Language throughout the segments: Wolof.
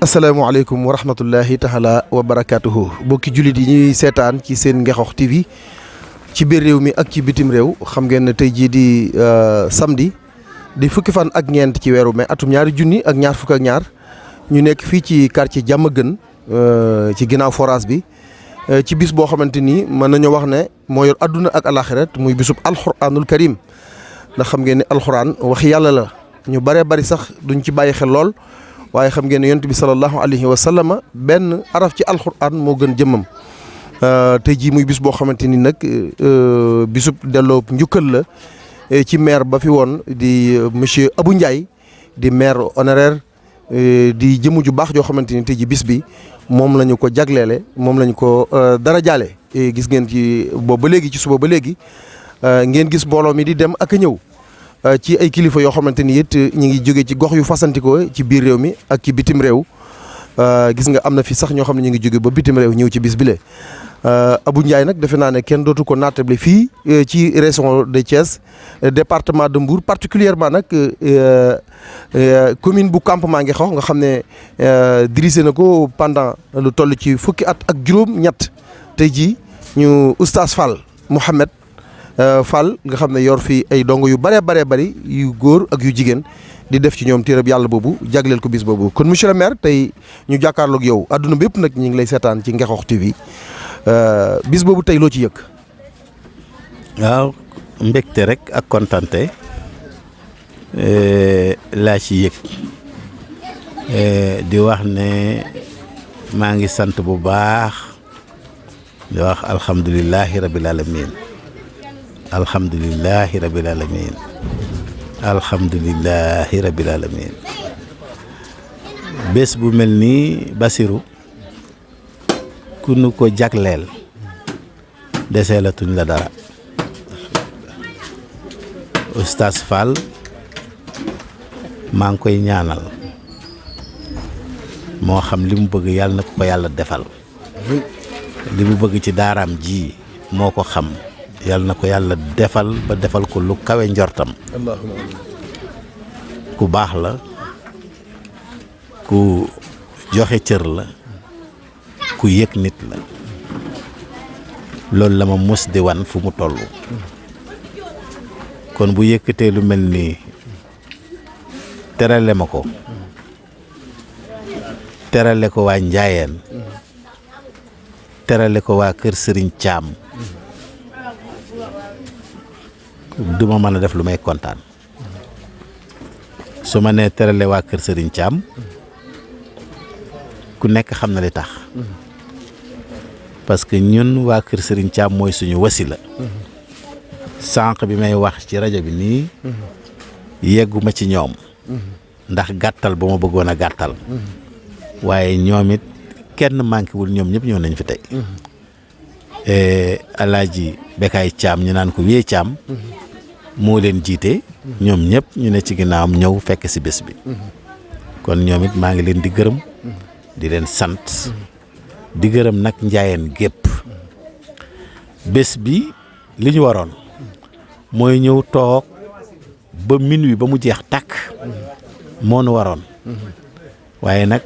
asalaamaaleykum wa rahmatullahi taala wa barakaatuhu bokki jullit yi ñuy seetaan ci seen Ngexox TV ci biir réew mi ak ci bitim réew xam ngeen ne tey jii di samedi di fukki fan ak ñeent ci weeru mai atum ñaari junni ak ñaar fukk ak ñaar ñu nekk fii ci quartier Diamaguène ci ginnaaw forage bi ci bis boo xamante ni mën nañoo wax ne moo yor adduna ak alaxirat muy bisub alxuraanul karim ndax xam ngeen ne alxuraan wax yàlla la ñu bëree bëri sax duñ ci bàyyi xel lool. waaye xam ngeen ne yonent bi sallallahu alayhi wa sallama benn araf ci alxuraan moo gën jëmmam tey jii muy bis boo xamante ni nag bisub delloo njukkal la ci maire ba fi woon di monsieur Abou Ndiaye di maire honoraire di jëmu ju baax joo xamante ni tey jii bis bi moom la ñu ko jagleele moom la ñu ko dara jaale gis ngeen ci boobu ba léegi ci suba ba léegi ngeen gis mbooloo mi di dem ak a ñëw. ci ay kilifa yoo xamante ni it ñu ngi jóge ci gox yu fasantikoo ci biir réew mi ak ci bitim réew gis nga am na fi sax ñoo xam ne ñu ngi jóge ba bitim réew ñëw ci bis bile. Abou Ndiaye nag defe naa ne kenn dootu ko naatable fii ci région de Thiès département de Mbour particulièrement nag commune bu campement Ngexox nga xam ne dirigé na ko pendant lu toll ci fukki at ak juróom-ñett tey jii ñu oustaz Fall Mouhamed Fall nga xam ne yor fii ay dongo yu bëree bëri yu góor ak yu jigéen di def ci ñoom téereb yàlla boobu jagleel ko bis boobu kon monsieur le maire tey ñu jàkkaarloog yow adduna bépp nag ñu ngi lay seetaan ci Ngexox TV bis boobu tey loo ci yëg. waaw mbégte rek ak kontante laa ci yëg di wax ne maa ngi sant bu baax di wax alhamdulilahi rabil alamin alhamdulilahi rabil alamin alhamdulilahi rabil alamin bés bu mel nii Basiru ku nu ko jagleel deseelatuñ la dara Oustaz Fall maa ngi koy ñaanal moo xam li mu bëgg yàlla na ko yàlla defal li mu bëgg ci daaraam ji moo ko xam yàlla na ko yàlla defal ba defal ko lu kawe njortam. allahumma ku baax la ku joxe cër la ku yëg nit la loolu la ma mos di wan fu mu toll kon bu yëkkatee lu mel nii terale ma ko terale ko waa Njaayeen terale ko waa kër Sëriñ Caam duma mën a def lu may kontaan su ma nee terale waa kër Sëriñ Caam ku nekk xam na li tax parce que ñun waa kër Sëriñ Caam mooy suñu wasila sànq bi may wax ci rajo bi nii yegguma ci ñoom ndax gàttal ba ma bëggoon a gàttal waaye ñoom it kenn manqué wul ñoom ñëpp ñëw nañ fi tey Alaaji Bekaay Caam ñu naan ko wee Caam moo leen jiite ñoom ñëpp ñu ne ci ginnaawam ñëw fekk si bés bi kon ñoom it maa ngi leen di gërëm di leen sant di gërëm nag Njaayeen gépp bés bi li ñu waroon mooy ñëw toog ba minuit ba mu jeex tàkk moo nu waroon waaye nag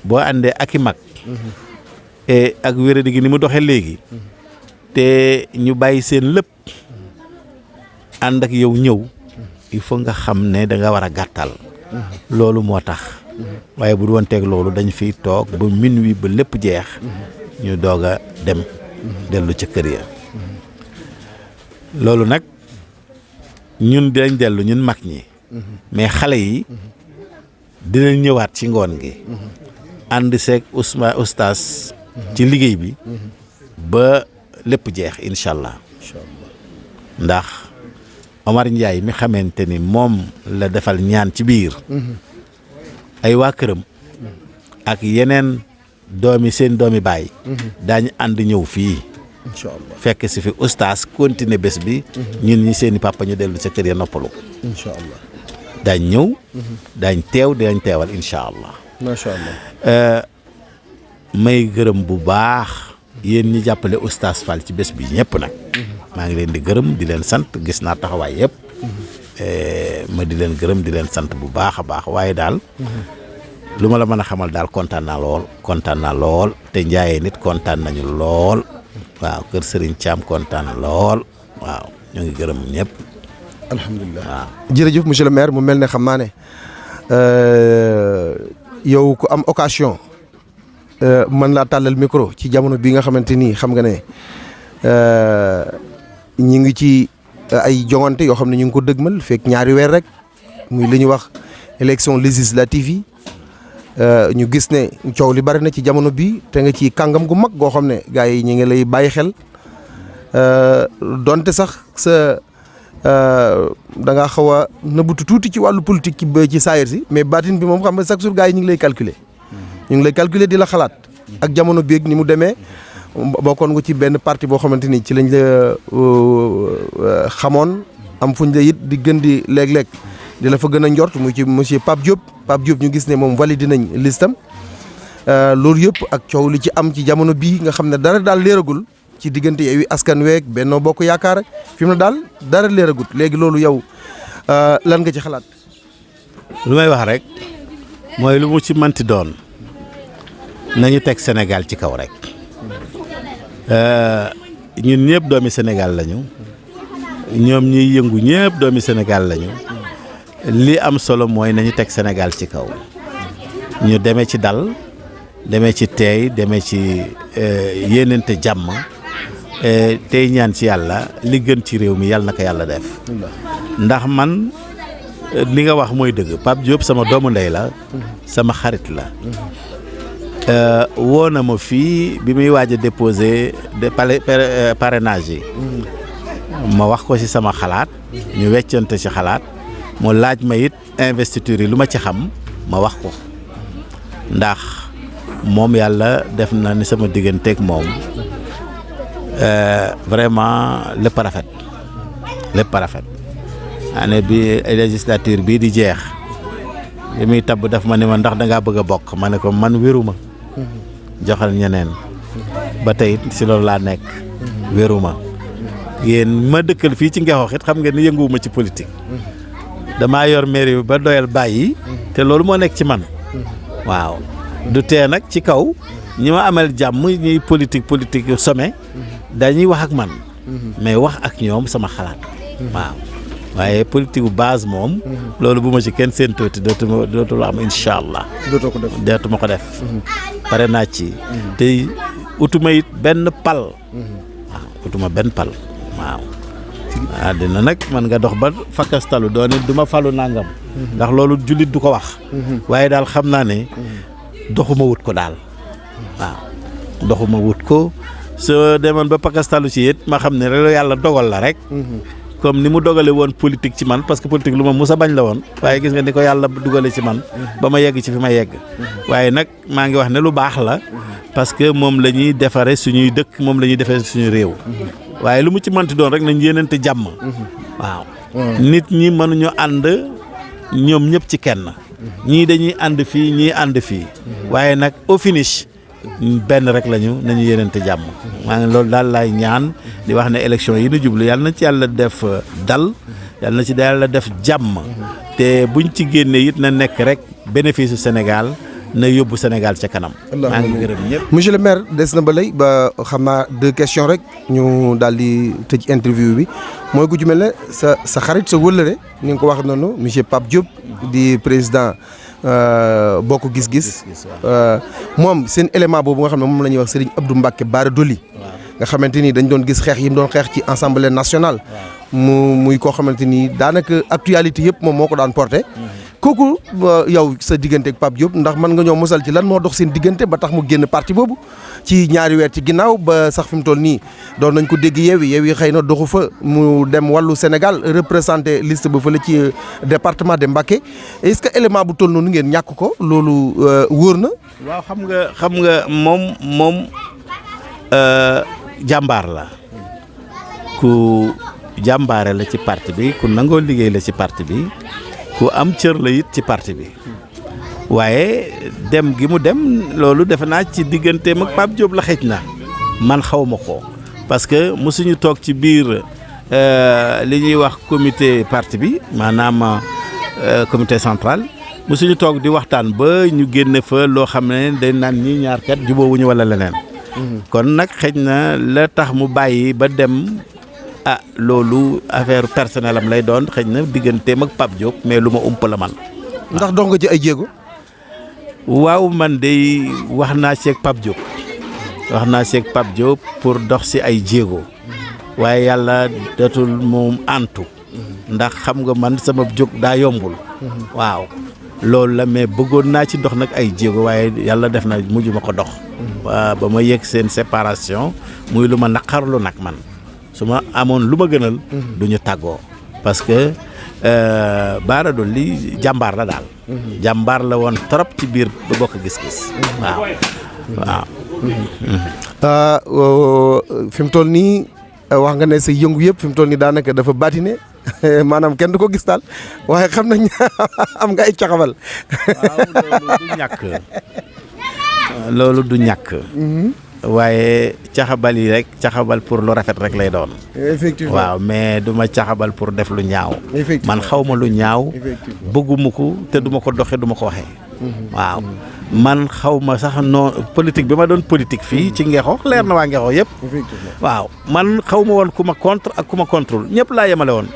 boo àndee ak i mag ak wéradi gi ni mu doxee léegi te ñu bàyyi seen lépp ànd ak yow ñëw il faut nga xam ne da nga war a gàttal loolu moo tax waaye bu doon teg loolu dañ fiy toog ba minuit ba lépp jeex ñu doog a dem dellu ca kër ya loolu nag ñun dinañ dellu ñun mag ñi mais xale yi dinañ ñëwaat ci ngoon gi ànd seeg Oustaz ci liggéey bi ba lépp jeex incha allah ndax Omar Ndiaye mi xamante ni moom la defal ñaan ci biir ay waa këram ak yeneen seen doomi baay daañu ànd ñëw fii incha allah fekk si fi Oustaz continuer bés bi ñun ñi seeni papa ñu dellu sa kër ya noppalu incha allah daañ ñëw daañ teew dinañ teewal incha allah macha allah may gërëm bu baax yéen ñi jàppale Oustaz Fall ci bés bi ñëpp nag maa ngi leen di gërëm di leen sant gis naa taxawaay yëpp ma di leen gërëm di leen sant bu baax a baax waaye daal lu ma la mën a xamal daal kontaan naa lool te njaayee nit kontaan nañu lool waaw kër Serigne Thiam kontaan lool waaw ñoo ngi gërëm ñëpp. alhamdulilah waaw. jërëjëf monsieur le maire mu mel ne xam naa ne yow ku am occasion mën laa tàllal micro ci jamono bi nga xamante ni xam nga ne ñi ngi ci ay joŋante yoo xam ne ñu ngi ko dëgmal fekk ñaari weer rek muy li ñuy wax élection législative yi ñu gis ne coow li bari na ci jamono bi te nga ci kàngam gu mag goo xam ne gars yi ñu ngi lay bàyyi xel donte sax sa da ngaa xaw a nëbbutu tuuti ci wàllu politique ci saayir si mais baatin bi moom xam nga chaque jour gars yi ñu ngi lay calculer. ñu ngi lay calculer di la xalaat ak jamono bi ni mu demee bokkoon nga ci benn parti boo xamante ni ci lañ la xamoon am fuñ la it di gën di léeg-léeg di la fa gën a njort muy ci monsieur Pape Diop ñu gis ne moom validé nañ listam loolu yëpp ak coow li ci am ci jamono bii nga xam ne dara daal leeragul ci diggante Yewwi Askan Wi Benno Bokk Yaakaar fi mu ne daal dara leeragut léegi loolu yow lan nga ci xalaat. lu may wax rek mooy lu mu ci manti doon nañu teg Sénégal ci kaw rek ñun ñëpp doomi Sénégal lañu ñoom ñiy yëngu ñëpp doomi Sénégal lañu li am solo mooy nañu teg Sénégal ci kaw ñu demee ci dal demee ci teey demee ci yéenante jàmm tey ñaan ci yàlla li gën ci réew mi yàlla na ko yàlla def ndax man li nga wax mooy dëgg Pape Diop sama doomu ndey la sama xarit la woo na ma fii bi muy waaj a déposé de parrainage yi ma wax ko ci sama xalaat ñu weccante ci xalaat mu laaj ma it investiture yi lu ma ci xam ma wax ko ndax moom yàlla def na ni sama digganteeg moom vraiment lépp rafet année bi législature bii di jeex li muy tabb daf ma ne ma ndax dangaa bëgg a bokk ma ne ko man wéruma joxal ñeneen ba tey si loolu laa nekk wéruma yéen ma dëkkal fii ci Ngexox it xam nga ni yënguwuma ci politique damaa yor mairie ba doyal bàyyi te loolu moo nekk ci man waaw du tee nag ci kaw ñi ma amal jàmm ñuy politique sommet dañuy wax ak man mais wax ak ñoom sama xalaat waaw waaye politique bu base moom loolu bu ma ci kenn seen tooti dootul am incha allah dootuma ko def pare naa ci te utuma it benn pal waaw utuma benn pal waaw dina nag man nga dox ba fakkastalu doone du ma falu nangam ndax loolu jullit du ko wax waaye daal xam naa ne doxuma wut ko daal waaw doxuma wut ko soo demoon ba fakkastalu ci it ma xam ne rek yàlla dogal la rek comme ni mu dogale woon politique ci man parce que politique lu ma musa bañ la woon waaye gis nga ni ko yàlla dugale ci man ba ma yegg ci fi ma yegg waaye nag maa ngi wax ne lu baax la parce que moom la ñuy defare suñuy dëkk moom la ñuy defare suñu réew waaye lu mu ci mënti doon rek nañ yéenante jàmm waaw nit ñi mënuñu ànd ñoom ñëpp ci kenn ñii dañuy ànd fii ñii ànd fii waaye nag au finish benn rek lañu nañu yéenante jàmm maa ngi loolu daal laay ñaan di wax ne élection yi nu jublu yàlla na ci yàlla def dal yàlla na ci yàlla def jàmm te buñ ci génnee it na nekk rek bénéfice u Sénégal na yóbbu Sénégal ca kanam. maa ngi gërëm ñëpp. monsieur le maire des na ba lay ba xam naa 2 questions rek ñu daal di tëj interview bi mooy ku ci mel ne sa xarit sa wëllëre ni nga ko wax noonu monsieur Pape Diop di président bokk gis-gis moom seen élément boobu nga xam ne moom la ñuy wax Serigne Abdou Mbacké Bara Dolly nga xamante ni dañ doon gis xeex yi mu doon xeex ci assemblée nationale muy koo xamante ni daanaka actualité yëpp moom moo ko daan porté kooku yow sa diggante ak Pape Diop ndax mën nga ñoo mosal ci lan moo dox seen diggante ba tax mu génn parti boobu ci ñaari weer ci ginnaaw ba sax fi mu toll nii doon nañ ko dégg Yewwi xëy na doxu fa mu dem wàllu Sénégal représenté liste ba fële ci département de Mbacké est-ce que élément bu toll noonu ngeen ñàkk ko loolu wóor na. waaw xam nga moom jàmbaar la ku jàmbaare la ci parti bi ku nangoo liggéey la ci parti bi ku am cër la it ci parti bi waaye dem gi mu dem loolu defe naa ci digganteem ak Pape Diop la xëj na man xaw ma ko parce que mosuñu toog ci biir li ñuy wax comité parti bi maanaam comité central musuñu toog di waxtaan ba ñu génne fa loo xam ne dañ naan ñi ñaar kat jubóowuñu wala leneen. kon nag xëj na la tax mu bàyyi ba dem loolu affaire personnelle am lay doon xëj na digganteem ak Pape Diop mais lu ma ump la man. ndax dox nga ci ay jéego. waaw man de wax naa ci ak Pape Diop pour dox si ay jéego waaye yàlla datul moom antu ndax xam nga man sama jóg daa yombul. waaw loolu la mais bëggoon naa ci dox nag ay jéego waaye yàlla def na mujj ma ko dox. waaw ba ma yegg seen séparation muy lu ma naqarlu nag man su ma amoon lu ma gënal. du ñu tàggoo parce que Bara Dolly jàmbaar la daal. jàmbaar la woon trop ci biir ba bokk gis-gis. waaw. fi mu toll nii wax nga ne sa yëngu yëpp fi mu toll nii daanaka dafa baatine maanaam kenn du ko gis daal waaye xam nañ am nga ay caxabal. waaw loolu du ñàkk. waaye caxabal yi rek caxabal pour lu rafet rek lay doon. effectivement waaw mais du ma caxabal pour def lu ñaaw. man xaw ma lu ñaaw. bëgguma ko te du ma ko doxee du ma ko waxee. waaw man xaw ma sax non politique bi ma doon politique fii ci Ngexo leer na waa Ngexo yëpp. waaw man xaw ma woon ku ma contre ak ku ma contrôle ñëpp laa yemale woon.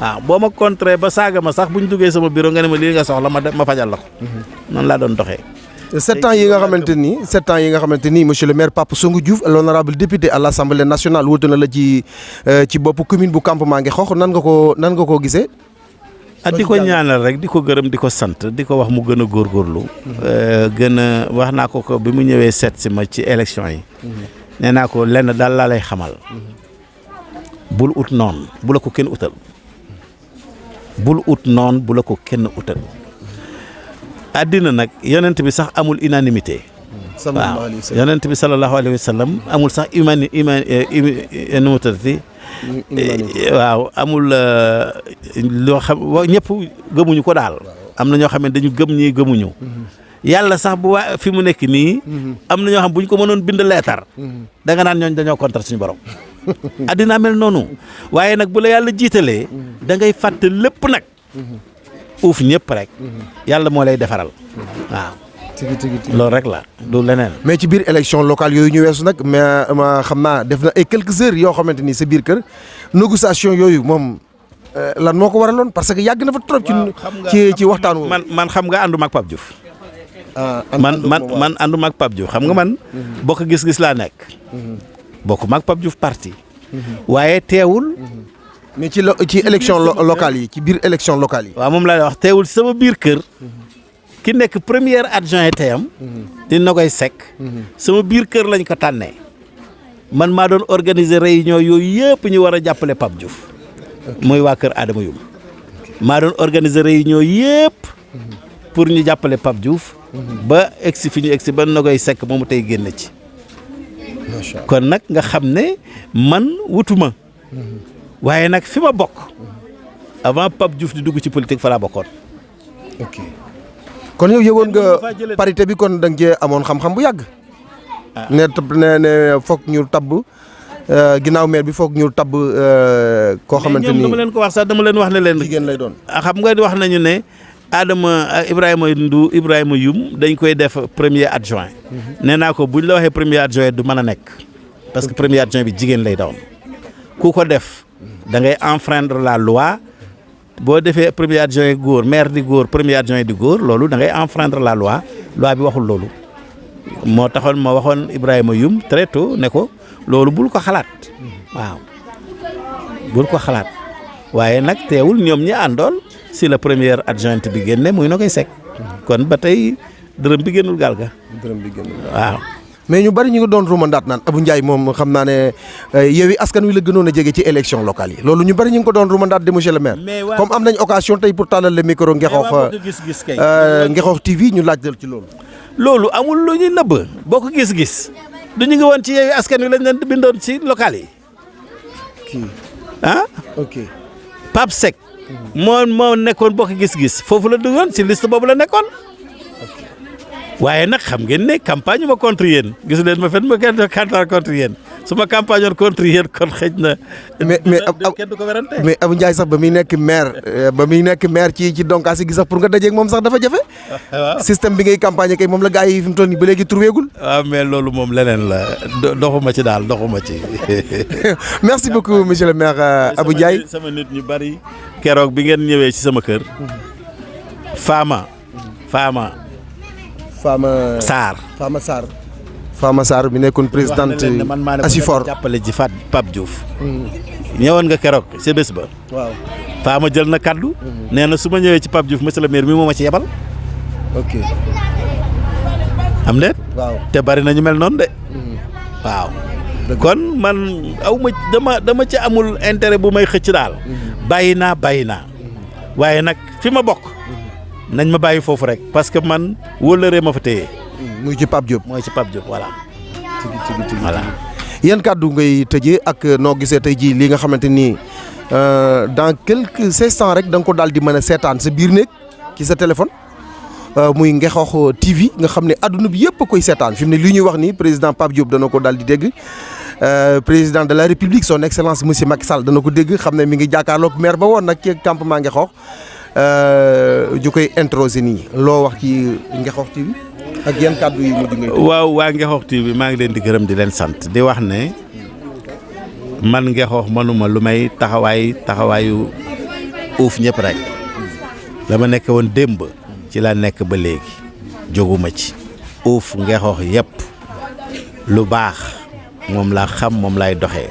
waaw boo ma contré ba saaga ma sax bu ñu duggee sama bureau nga ne ma lii nga soxla ma fajal la ko. noonu laa doon doxee. 7 ans yi nga xamante ni monsieur le maire Pape Songo Diouf l'honorable député à l'Assemblée nationale wuute na la ci bopp commune bu campement Ngexo nan nga ko gisee. di ko ñaanal rek di ko gërëm di ko sant di ko wax mu gën a góorgóorlu. gën a wax naa ko bi mu ñëwee seet si ma ci élection yi. nee naa ko lenn daal laa lay xamal. bul ut noon bu la ko kenn utal. àddina nag yonent bi sax amul unanimité. waaw yonent bi sallallahu alayhi wa sallam amul sax waaw amul loo xam ñëpp gëmuñu ko daal. am na ñoo xam ne dañu gëm ñii gëmuñu. yàlla sax bu fi mu nekk nii. am na ñoo xam bu ñu ko mënoon bind leetar. da nga naan ñooñ dañoo contre suñu borom. àddina mel noonu. waaye nag bu la yàlla jiitalee. da ngay fàtte lépp nag. uuf ñëpp rek. yàlla moo lay defaral. waaw. loolu rek la du leneen. mais ci biir élection locale yooyu ñu weesu nag mais ma xam naa def na ay quelques heures yoo xamante ni sa biir kër négociation yooyu moom lan moo ko waraloon parce que yàgg na fa trop. ci waxtaan wu. man xam nga ànduma ak Pape Diouf. man ànduma ak Pape Diouf xam nga man. bokk gis-gis laa nekk. bokkuma ak Pape Diouf parti. waaye teewul. mais ci élection locale yi ci biir élection locale yi. waaw moom laa wax teewul sama biir kër. ki nekk premier adjoint teyam. di Nogoy Seck. sama biir kër lañ ko tànnee. man maa doon organiser réunion yooyu yëpp ñu war a jàppale Pape Diouf. mooy waa kër Adama Youm. maa doon organiser réunion yëpp. pour ñu jàppale Pape Diouf. ba egsi fi ñu egsi ba Nogoy Seck moomu tey génn ci. kon nag nga xam ne man wutuma. waaye nag fi ma bokk. avant Pape Diouf di dugg ci politique fa laa bokkoon. ok kon yow yëgoon nga parité bi kon da nga cee amoon xam-xam bu yàgg. ne foog ñu tabb ginnaaw maire bi foog ñu tabb koo xamante ni dama leen ko wax sax dama leen wax ne leen. jigéen lay doon. xam nga wax nañu ne Adama Ibrahima Youm dañ koy def premier adjoint. nee naa ko buñ la waxee premier adjoint du mën a nekk. parce que premier adjoint bi jigéen lay doon. ku ko def da ngay enfreindre la loi. boo defee premier adjoint góor maire di góor premier adjoint di góor loolu da ngay enfreindre la loi bi waxul loolu moo taxoon ma waxoon Ibrahima Youm très tôt ne ko loolu bul ko xalaat waaw bul ko xalaat waaye nag teewul ñoom ñi àndoon si la première adjointe bi génne muy Nogoy Seck kon ba tey dërëm bi génnul gaal ga. waaw. mais ñu bari ñu ngi doon rumandaat naan Abou Ndiaye moom xam naa ne Yewwi Askan Wi la gënoon a jege ci élection locale yi loolu ñu bari ñu ngi ko doon rumandaat de monsieur le maire. comme am nañ occasion tey pour tàllal le micro Ngexo TV ñu laaj ci loolu. loolu amul lu ñuy nëbb boo ko gis-gis du ñu ngi woon ci Yewwi Askan Wi lañ leen bindoon ci local yi. ok Pape Seck. moo nekkoon boo ko gis-gis foofu la duggoon ci liste boobu la nekkoon. waaye nag xam ngeen ne campagne ma contre yéen gis leen ma fen ma kenn candidat contre yéen su ma campagne woon contre yéen kon xëj na. mais kenn du ko werante. mais Abou Ndiaye sax ba muy nekk maire ci donkaasi gi sax pour nga dajeeg moom sax dafa jafe. waaw système bi ngay campagne kay moom la gars yi fi mu toll nii ba léegi trouvé gul. waaw mais loolu moom leneen la doxuma ci daal doxuma ci. merci beaucoup monsieur le maire Abou Ndiaye. sama nit ñu bari keroog bi ngeen ñëwee ci sama kër. Fama Sarr bi nekkoon présidente Asifor jàppale ji Pape Diouf. ñëwoon nga keroog ci bés ba. waaw Fama jël na kaddu. nee na su ma ñëwee ci Pape Diouf monsieur le maire mi moo ma ci yebal. ok. am déet. waaw te bari na ñu mel noonu de. waaw. kon man dama ci amul intérêt bu may xëcc daal. bàyyi naa waaye nag fi ma bokk. nañ ma bàyyi foofu rek parce que man wóllëree ma fa téye. muy ci Pape Diop. mooy ci Pape Diop voilà. voilà. yan kàddu ngay tëjee ak noo gisee tey jii li nga xamante ni dans quelques instants rek da nga ko daal di mën a seetaan sa biir néeg ci sa téléphone. muy Ngexox TV nga xam ne adduna bi yëpp a koy seetaan fi mu ne li ñuy wax ni président Pape Diop dana ko daal di dégg. président de la république son excellence monsieur Macky Sall dana ko dégg xam ne mi ngi jàkkaarloog maire ba woon nag ci campement Ngexox ju koy introsé nii loo wax ci Ngexox TV ak yan kàddu yi mujj ngay. waaw waa Ngexox TV maa ngi leen di gërëm di leen sant di wax ne man Ngexox mënuma lu may taxawaayu uuf ñëpp rek dama nekk woon démb ci la nekk ba léegi jóguma ci uuf Ngexox yëpp lu baax moom laa xam moom laay doxee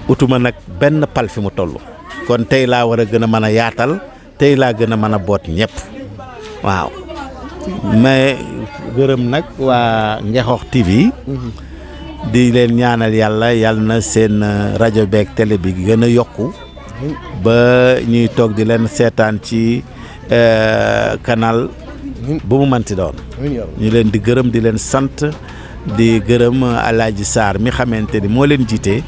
utuma nag benn pal fi mu toll kon tey laa war a gën a mën a yaatal tey laa gën a mën a boot ñëpp waaw mais gërëm nag waa Ngexox TV di leen ñaanal yàlla na seen rajo beeg télé bi gën a yokku ba ñuy toog di leen seetaan ci canal bu mu mënti doon ñu leen di gërëm di leen sant di gërëm Alaaji Sarr mi xamante ni moo leen jiite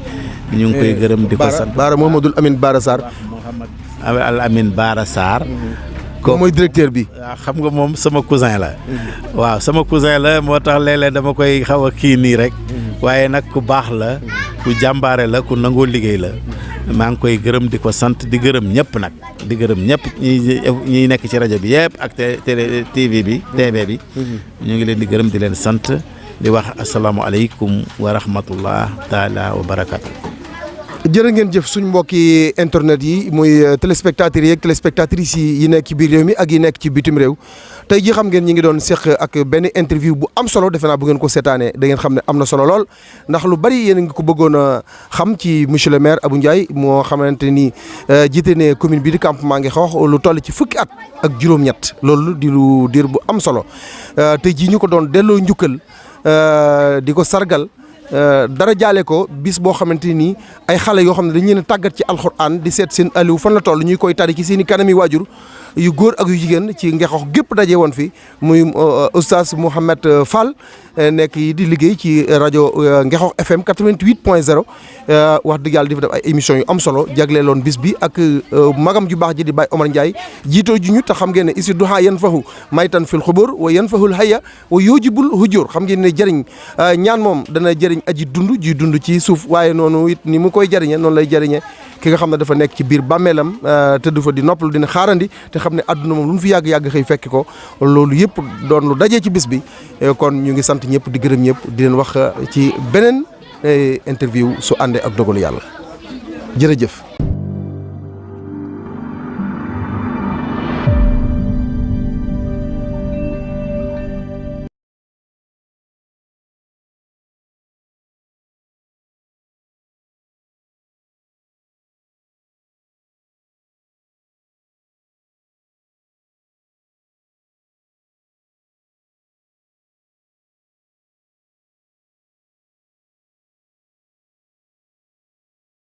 ñu ngi koy gërëm di ko sant Baara Mouhamadoul Amine Baara Sarr Al Amine Baara Sarr ko mooy directeur bi. waaw xam nga moom sama cousin la. waaw sama cousin la moo tax léeg-léeg dama koy xaw a kii nii rek. waaye nag ku baax la. ku jàmbaare la ku nangoo liggéey la. maa ngi koy gërëm di ko sant di gërëm ñëpp nag. di gërëm ñëpp ñi nekk ci rajo bi yëpp ak télé TV bi TV bi. ñu ngi leen di gërëm di leen sant di wax asalaamualeykum wa rahmatullah taala wa barakatu. jërë ngeen jëf suñ mbokki internet yi muy téléspectateurs yi ak téléspectatrices yi nekk ci biir réew mi ak yi nekk ci bitim réew tey ji xam ngeen ñi ngi doon seq ak benn interview bu am solo defe naa bu ngeen ko seetaanee da ngeen xam ne am na solo lool ndax lu bari yéen a ngi ko bëggoon a xam ci monsieur le maire Abou Ndiaye moo xamante ni jiite ne commune bi di campement Ngexox lu toll ci fukki at ak juróom-ñett loolu di lu diir bu am solo tey jii ñu ko doon delloo njukkal di ko sargal dara jaale ko bis boo xamante ni ay xale yoo xam ne dañu leen a tàggat ci alxuraan di seet seen aliw fan la toll ñuy koy tari ci seen i kanami waajur yu góor ak yu jigéen ci Ngexox gépp daje woon fi muy oustaz Mouhamed Fall nekk yi di liggéey ci rajo Ngexox FM 88.0 wax dëgg yàlla di fa def ay émissions yu am solo jagleeloon bis bi ak magam ju baax ji di Baye Omar Ndiaye jiitoo ji ñu te xam ngeen ne isi duhaa yan fahu maytan fil xubur wa yan fahul haya wa yoojibul hujur xam ngeen ne jëriñ ñaan moom dana jëriñ aji dund ji dund ci suuf waaye noonu it ni mu koy jëriñe noonu lay jëriñe ki nga xam ne dafa nekk ci biir bàmmeelam tëdd fa di noppalu dina xaarandi te xam ne àdduna moom lu mu fi yàgg-yàgg xëy fekki ko loolu yëpp doon lu dajee ci bis bi kon ñu ngi sant ñëpp di gërëm ñëpp di leen wax ci beneen interview su àndee ak dogalu yàlla jërëjëf